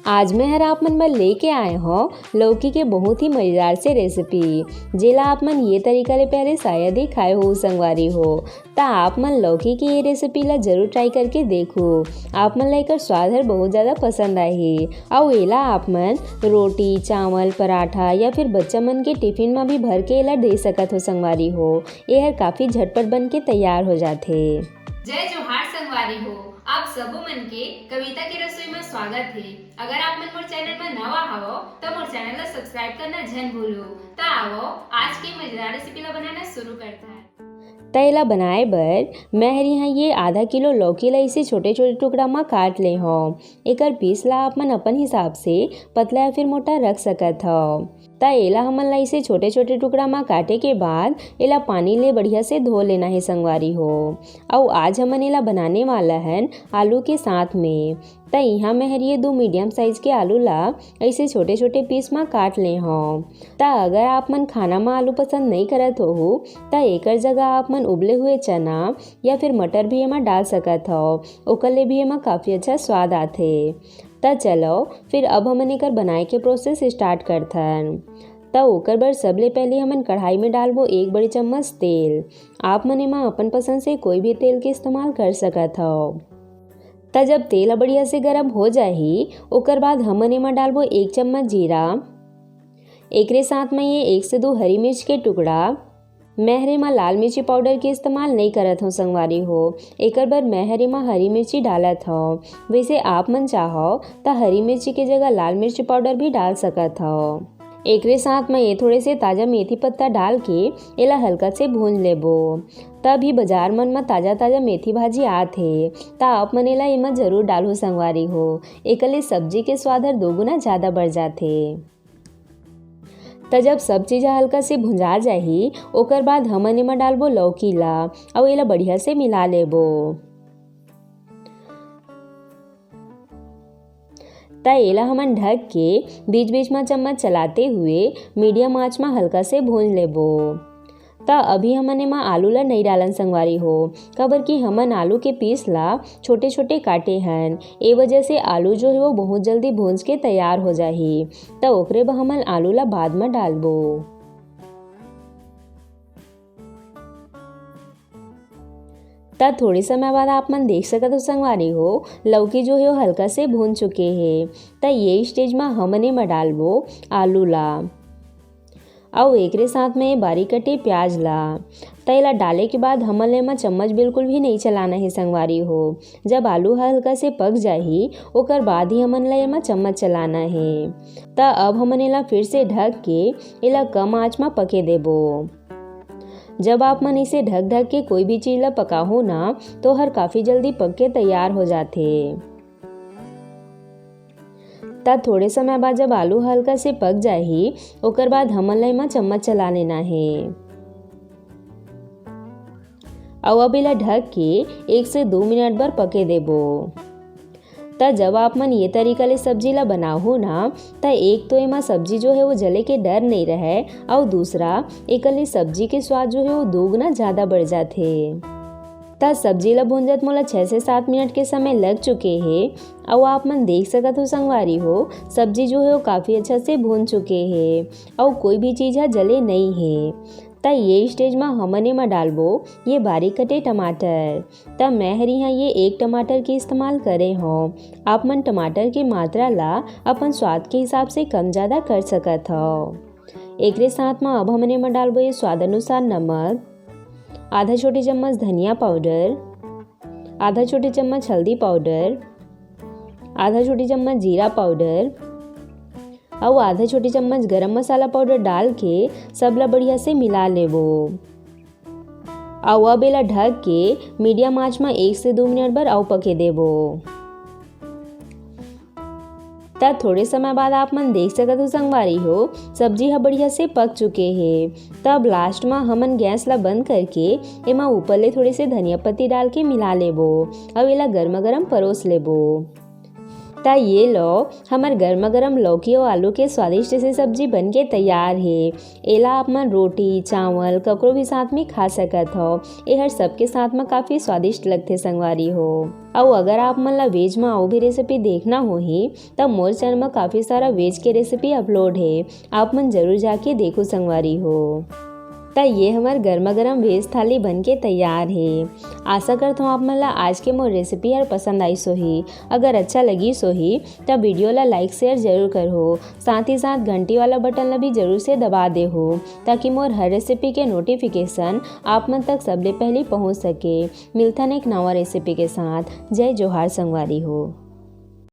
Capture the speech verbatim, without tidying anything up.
आज मैं हर आप मन बर लेके आए हौं लौकी के बहुत ही मजेदार से रेसिपी, जेला आप मन ये तरीका ले पहले शायद ही खाए हो संगवारी हो। त आप मन लौकी के ये रेसिपी ला जरूर ट्राई करके देखो। आप मन ला एकर स्वाद हर बहुत ज्यादा पसंद आही। अउ एला आप मन रोटी, चावल, पराठा या फिर बच्चा मन के टिफिन मा भी भर के एला दे सकत हो संगवारी हो। ये हर काफी झटपट बन के तैयार हो जाथे। जय जोहार संगवारी हो, आप सबो मन के कविता के रसोई मा स्वागत हे। अगर आप मन मोर चैनल मा नवा हवो, त मोर चैनल ला सब्सक्राइब करना झन भूलो। त आवो, आज के मजेदार रेसिपी ला बनाना शुरू करथन। त एला बनाए बर मैं हर यहाँ ये आधा किलो लौकी ला इसे छोटे-छोटे टुकड़ा मा काट ले हौं। एकर पीस ला आप मन अपन हिसाब से पतला या फिर मोटा रख सकत हव। त एला हमन ला इसे छोटे-छोटे टुकड़ा मा काटे के बाद एला पानी ले बढ़िया से धो लेना हे संगवारी हो। अउ आज हमन एला बनाने वाला हन आलू के साथ में। त इहाँ मैं हर ये दो मीडियम साइज के आलू ला ऐसे छोटे-छोटे पीस मा काट ले हौं। त अगर आप मन खाना मा आलू पसंद नहीं करत होहू, त एकर जगह आप मन उबले हुए चना या फिर मटर भी एमा डाल सकत हव, ओकर ले भी एमा काफी अच्छा स्वाद आथे। त चलो, फिर अब हमन एकर बनाए के प्रोसेस स्टार्ट करथन। त ओकर बर सबले पहले हमन कढ़ाई में डालबो एक बड़ी चम्मच तेल। आप मन एमा अपन पसंद से कोई भी तेल के इस्तेमाल कर सकत हव। त जब तेल ह बढ़िया से गरम हो जाही, ओकर बाद हमन एमा डालबो एक चम्मच जीरा। एकरे साथ में ये एक से दो हरी मिर्च के टुकड़ा। मैं हर एमा लाल मिर्ची पाउडर के इस्तेमाल नई करत हौं संगवारी हो, एकर बर मैं हर एमा हरी मिर्ची डालत हौं। वैसे आप मन चाहो त हरी मिर्ची के जगह लाल मिर्ची पाउडर भी डाल सकत हव। एकरे साथ में ये थोड़े से ताजा मेथी पत्ता डाल के एला हल्का से भूंज लेबो। त अभी बाजार मन म ताजा-ताजा मेथी भाजी आत हे, त आप मन एला एमा जरूर डालहू संगवारी हो, एकर ले सब्जी के स्वाद हर दो गुना ज्यादा बढ़ जाथे। त जब सब चीज ह हल्का से भुंजा जाही, ओकर बाद हमन एमा डालबो लौकी ला, अउ एला बढ़िया से मिला लेबो। त एला हमन ढक के बीच-बीच म चम्मच चलाते हुए मीडियम आंच म हल्का से भूंज लेबो। त अभी हमन एमा आलू ला नई डालन संगवारी हो, काबर कि हमन आलू के पीस ला छोटे-छोटे काटे हन, ए वजह से आलू जो हे वो बहुत जल्दी भूंज के तैयार हो जाही। त ओकरे बर हमन आलू ला बाद म डालबो। त थोड़े समय बाद आप मन देख सकत हो संगवारी हो, लौकी जो हे वो हल्का से भून चुके हे। त ये स्टेज म हमन एमा डालबो आलू ला, अउ एकरे साथ में बारीक कटे प्याज ला। त एला डाले के बाद हमन ला एमा चम्मच बिल्कुल भी नई चलाना हे संगवारी हो। जब आलू ह हल्का से पक जाही, ओकर बाद ही हमन ला एमा चम्मच चलाना हे। त अब हमन एला फिर से ढक के एला कम आंच म पके देबो। जब आप मन इसे ढक ढक के कोई भी चीज ला पकाहो ना, तो हर काफी जल्दी पक के तैयार हो जाथे। त थोड़े समय बाद जब आलू हल्का से पक जाही, ओकर बाद हमन ला एमा चम्मच चला लेना हे। अउ अब एला ढक के एक से दो मिनट बर पके देबो। त जब आप मन ये तरीका ले सब्जी ला बनाहो ना, त एक तो एमा सब्जी जो हे वो जले के डर नई रहय, अउ दूसरा एकर ले सब्जी के स्वाद जो हे वो दो गुना ज्यादा बढ़ जाथे। त सब्जी ला भूंजत मोला छह से सात मिनट के समय लग चुके हे, अउ आप मन देख सकत हो संगवारी हो, सब्जी जो हे वो काफी अच्छा से भून चुके हे, अउ कोई भी चीज ह जले नई हे। त ये स्टेज म हमन एमा डालबो ये बारीक कटे टमाटर। त मैं हर इहाँ ये एक टमाटर के इस्तेमाल करे हौं। आप मन टमाटर के मात्रा ला अपन स्वाद के हिसाब से कम ज्यादा कर सकत हव। एकरे साथ म अब हमन एमा डालबो ये स्वाद अनुसार नमक, आधा छोटी चम्मच धनिया पाउडर, आधा छोटी चम्मच हल्दी पाउडर, आधा छोटी चम्मच जीरा पाउडर अउ आधा छोटी चम्मच गरम मसाला पाउडर डाल के सब ला बढ़िया से मिला लेबो। अउ अब एला ढक के मीडियम आंच म एक से दो मिनट बर अउ पके देबो। त थोड़े समय बाद आप मन देख सकत हो संगवारी हो, सब्जी ह बढ़िया से पक चुके हे। त अब लास्ट म हमन गैस ला बंद करके एमा ऊपर ले थोड़े से धनिया पत्ती डाल के मिला लेबो, अउ एला गरमा गरम परोस लेबो। त त ये लो, हमर गर्मा गर्म लौकी अउ आलू के स्वादिष्ट से सब्जी बन के तैयार हे। एला आप मन रोटी, चावल, ककरो भी साथ में खा सकत हो। एहर सबके साथ में काफी स्वादिष्ट लगथे संगवारी हो। अउ अगर आप मन ला वेज में अउ भी रेसिपी देखना होही, त मोर चैनल में काफी सारा वेज के रेसिपी अपलोड हे, आप मन जरूर जाके देखो संगवारी हो। त ये हमर गर्मा गर्म वेज थाली बन के तैयार हे। आशा करत हूँ आप मन ला आज के मोर रेसिपी हर पसंद आइस होही। अगर अच्छा लगिस होही, त वीडियो ला लाइक शेयर जरूर करहो, साथ ही साथ घंटी वाला बटन ला भी जरूर से दबा देहो, ताकि मोर हर रेसिपी के नोटिफिकेशन आप मन तक सबले पहली पहुँच सके। मिलथन एक नवा रेसिपी के साथ। जय जोहार संगवारी हो।